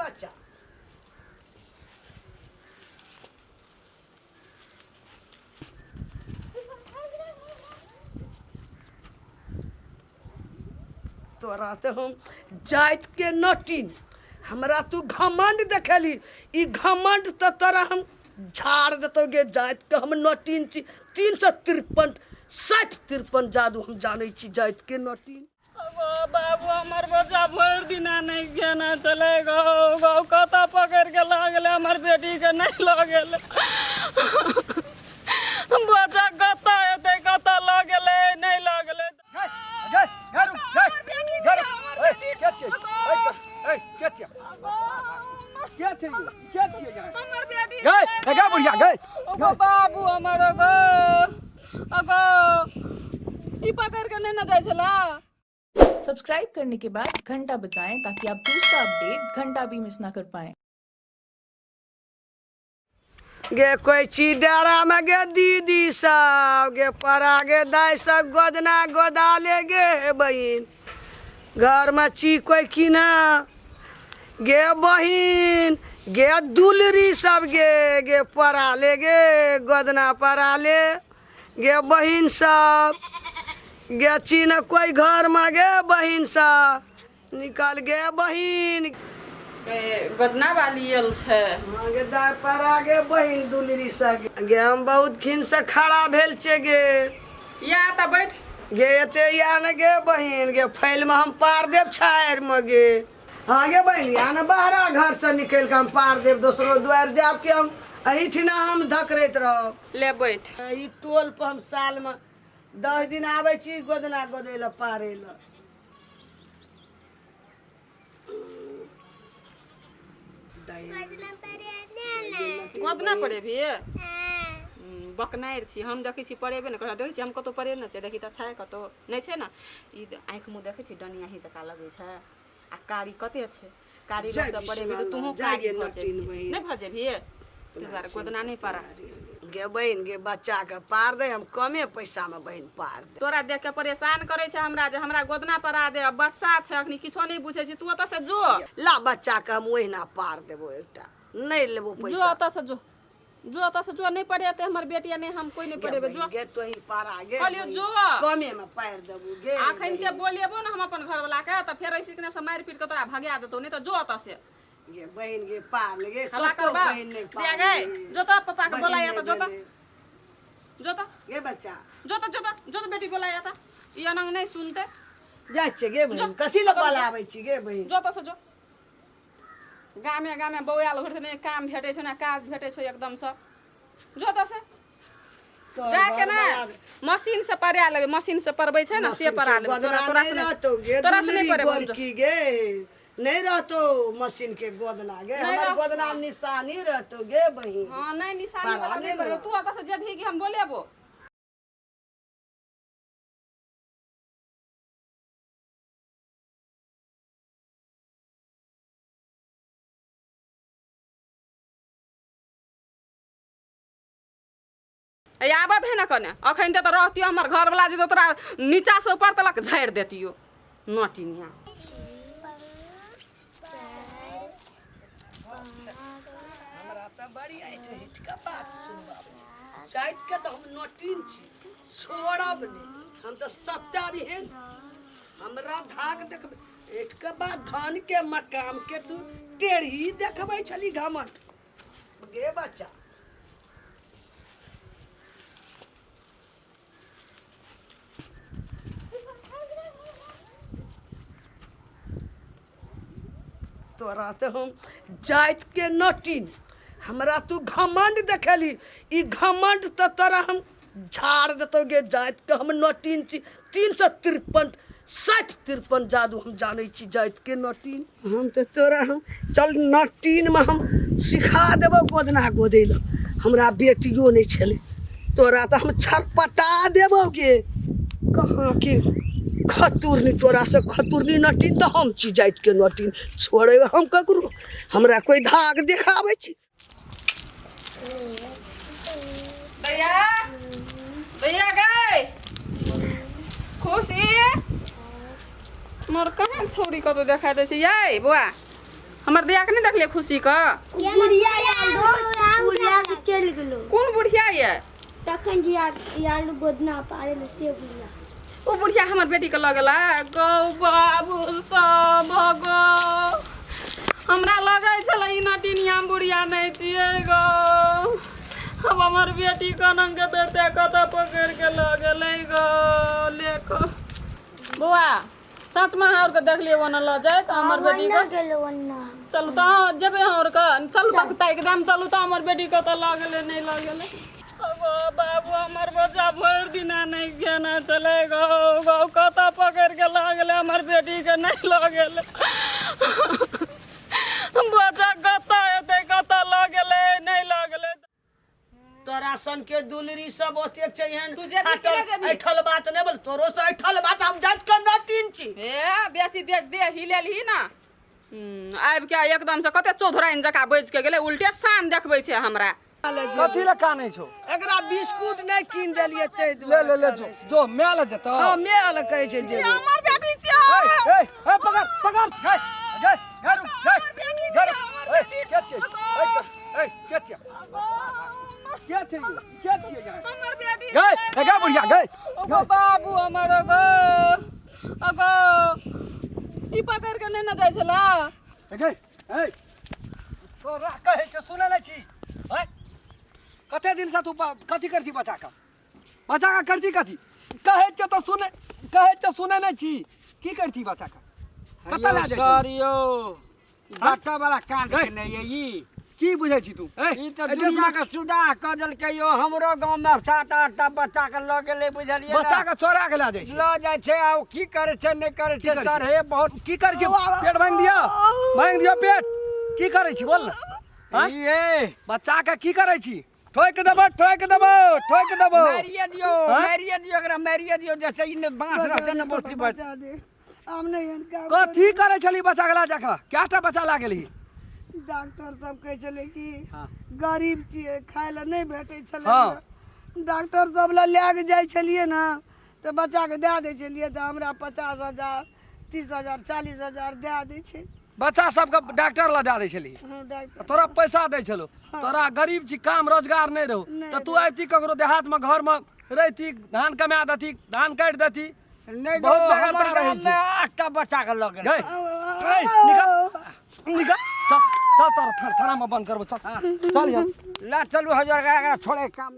बच्चा। तोरा तऽ हम जाति के नटीन, हमरा तू घमंड देखेली, ई घमंड तऽ तोरा हम झाड़ देतौ गे। जाति के हम नटीन छी, 353 60 53 जादू हम जानै छी जाति के नटीन। गो बाबू, हमर बच्चा भरि दिना नहि केना चलै गो गो, कतऽ पकड़ि के लऽ गेलै हमर बेटीके? नहि लऽ गेलै बच्चा, कतऽ हेतै? कतऽ लऽ गेलै? नहि लऽ गेलै। हमर बेटी गए गए बुढ़िया गए। ओ बाबू हमर, गो अगो, ई पकड़ के नहि ने जाइ छला। सब्सक्राइब करने के बाद घंटा बजाएं ताकि आप दूसरा अपडेट घंटा भी मिस ना कर पाएं। गे कोइ छी डेरामे गे दीदी सब, गे परा गे दाइ सब, गोदना गोदा ले गे बहिन, घरमे छी कोइ की ना गे बहिन, गे दुलरी सब गे, गे परा ले गे गोदना परा ले गे बहिन सब, गे छी न कोइ घरमे गे बहिन सब, निकल गे बहिन। गोदना वाली आयल छै। हाँ गे दाइ, परा गे बहिन दुलरी सब गे, हम बहुत खिन से खड़ा भेल छै गे। या तऽ बैठ गे एते या ने गे बहिन गे, फैल में हम पार देब छाड़ि में गे। हाँ गे बहिन, या ने बहरा घर से निकलि के हम पार देब, दोसरो दुआरि जायब के हम एहिठिना हम धकरैत रहब। ले बैठ। ई टोल पर हम साल में 10 दिन आबै छी गोदना गोदै लए पारै लए। गोदना पड़ेबही? बकनारि छी हम, देखै छी पड़ेबे ने करऽ। देखै छी हम कतहु पड़े ने छै? देखी तऽ, छै कतहु? नहि छै ने। ई आँखि मुँह देखै छी, डनियाही जकाँ लगै छै आ कारी कते छै। कारी जय लोकसँ पड़ेबही तऽ विश्वनाथ, तूहूँ जय कारी गे भऽ नटिन जेबही। बहिन। नहि भऽ जेबही? ताहि दुआरे गोदना नहि पड़ा गे बहिन गे, बच्चाके पार दे, हम कमे पैसामे बहिन पार दे। तोरा देख के परेशान करै छै हमरा जे हमरा गोदना पड़ा दे। आ बच्चा छै, अखनी किछो नहि बुझै छै। तू ओतऽ से जो। ला बच्चाके हम ओहिना पार देबो, एकटा नहि लेबो जो पैसा। ओतऽ से जो, जो ओतऽ से जो। नहि पढ़ेतै हमर बेटी आ नहि हम कोइ नहि गे पढ़ेबै। बहिन जो। गे, तोही पारा गे कहलियौ बहिन, जो। कमे मे पारि देबू गे अखन के बहिन। बोलेबो ने हम अपन घरवला के तऽ फेर ऐसे से मारि पीट के तोरा भगा देतौ। नहि तऽ जो ओतऽ से। गे बहिन गे, पार ले गे। हल्ला कतौ करबा बहिन नहि दिया पार गए। गे। जो तो पापा के बहिन बोलाया नहि तऽ जो तो भेलै। जो तो गे बच्चा। जो तो, जो तो, जो तो, बेटी बोलाया तऽ ई अनंग नहि सुनते। जाइ छियै गे बहिन, कथी लए बोलाबै छी गे बहिन? जो तऽ से जो। गामे गामे बौआल घुरते, नहि काम भेटै छै ने काज भेटै छै एकदमसँ। जो तऽ से। तोहर जा के ने घरवला मशीन से परा लेबै, मशीन से परबै छै ने से परा लेबै। गोदना तोरा तोरा नहि से नहि रहतौ गे तोरा से नहि दुलरी परेबौ हम, जो। गोरकी गे, नहि रहतौ मशीन के गोदना गे। नहि हमर रह- गोदना निशानी रहतौ गे बहिन। हाँ, नहि निशानी परा वाला नहि नहि परेबौ। ने। तू ओतऽ से जेबही कि हम बोलेबो? आबऽ भे ने कने। अखन तऽ रहतियो हमर घरवला जे तोरा नीचा से ऊपर तलक झाड़ि देतियो नटिनिया। हमरा तऽ बड़ी ऐठ ऐठ के बात सुनबाबै छै। जाति के तऽ हम नटीन छी, छोड़ब नहि हम तऽ सत्ता भी हेन। हमरा धाक देखबै ऐठ के बाद धन के मकाम के तू टेढ़ी देखबै छली घमंड गे बच्चा। तोरा तऽ हम जाति के नटीन, हमरा तू घमंड देखेली, ई घमंड तऽ तोरा हम झाड़ देतौ गे। जाति के हम नटीन छी, 353 60 53 जादू हम जानै छी जाति के नटीन हम। तऽ तोरा हम चल नटीनमे हम सिखा देबौ गोदना गोदै लए। हमरा बेटियो नहि छलै, तोरा तऽ हम छरपटा देबौ गे। कहाँ के खतुरनी, तोरा से खतुरनी नटीन तऽ हम छी जाति के नटीन। छोड़े हम ककरो, हमरा कोइ धाग देखाबै छै। भैया, भैया गए खुशी मोर कहाँ छौड़ी कतौ देखा दै छै? यै बौआ, हमर दिया के नहि देखलियै खुशी के? बुढ़िया आयल रहो, बुढ़िया के चलि गेलो। कोन बुढ़िया ये? तखन जे आयल गोदना पारे ले से बुढ़िया। ओ बुढ़िया हमर बेटी के लऽ गेलै। गौ बाबू सब गौ, हमरा लगै छलै ई नटिनिया बुढ़िया नहि छियै गौ। अब हमर बेटी कनंग के बेटे कतऽ पकड़ि के लऽ गेलै गौ। लेखो बौआ, सचमे अहाँ आरके देखलियै ओना लऽ जाइत हमर बेटी के? गेलो ओन्ना। चलू तऽ जेबै अहाँ आरके, चलू तक ताकि देम। चलू तऽ, हमर बेटी कतऽ लऽ गेलै, नहि लऽ गेलै। गो बाबू, हमर बच्चा भरि दिना नहि केना छलै गौ। गौ, कतऽ पकड़ि के लऽ गेलै हमर बेटीके, नहि लऽ गेलै? बच्चा कतऽ हेतै? कतऽ लऽ गेलै, नहि लऽ गेलै? तोरा सन के दुलरी सब ओतेक छै एहन। तू जेबही कि नहि जेबही? ऐठल बात नहि बोल, तोरो से ऐठल बात हम जाइत के नटीन छी। ए बेसी दे दे हिलेलही ना, आबि के एकदम से कते चौधराइन जकाँ बजि के गेलै, उल्टे शान देखबै छै हमरा। कथी लए कानै छौ? एकरा बिस्कुट नहि कीन देलियै ताहि ले दुआरे। ले ले, जो जो, माय लए जेतौ। हँ, मे लए कहै छै जे हमर बेटी छियै। ए ए ए, पकड़ पकड़, गए गए गए, रुक गए गए, रुक। ए के छियै? ए ए, के छियै? के छियै? के छियै यहाँ? हमर बेटी। गए ए, गए बुढ़िया गए। ओगो बाबू हमर, ओगो ओगो, ई पकड़ के नहि ने जाइ छला। ए गए, ए तोरा कहै छै, सुनै नहि छी? हैं, कते दिनसँ तू कथी करै छी बच्चाके? बच्चाके करती कथी? कहै छै तऽ सुनै, कहै छै सुनै नहि छी? की करती बच्चाके? कतऽ लए जाइ सर छै? यौ, बच्चा वाला कांड केने ये ई। की बुझै छी तू? ए, ई तऽ एते दुनिया के सुदाह कऽ देलकै यौ। हमरो गाँव मे सात आठ टा बच्चा के लऽ गेलै, बुझलियै ने? बच्चा के चोरा के लए जाइ छै। लऽ जाइ छै आ ओ की करै छै, नहि करै की छै। करै सर छै? हे, बहुत की करै छी? पेट भाङि दिअ, भाङि दिअ पेट। की करै छी, बोल ने? आँय? ई हे बच्चा के की करै छी? ठोकि देबो, ठोकि देबो, ठोकि देबो। मारिए दियौ। आँय? मारिए दियौ एकरा, मारिए दियौ। जैसे ई ने बाँस रहतै ने बोटी बच बचा दे, हम नहि एहन काम। कथी करै छली बच्चा के लए जाके? कएटा बच्चा लए गेलही? डॉक्टर सब कहै छलै कि हाँ। गरीब छियै, खाय लए नहि भेटै छलै। हाँ। डॉक्टर सब लए लए कऽ जाइ छलियै ने तऽ बच्चाके दए दै छलियै, तऽ हमरा 50,000, 30,000, 40,000 दए दै छै। बच्चा सबके डॉक्टर लए दए दै छली? हँ, डॉक्टर। तोरा पैसा दै छलो? तोरा गरीब छी, काम रोजगार नहि रहो नहि। तऽ तू आबिती ककरो देहातमे, घरमे रहिती, धान कमा देती, धान काटि देती। नहि बहुत गो, बेगरता हमर रहै गाममे छै। आठटा बच्चा के लऽ गेलै। गई गई, निकल निकल, चल चल, तोरा थानामे बंद करबो, चल चल यहाँ। लए चलू हजार, एकरा छोड़े काम।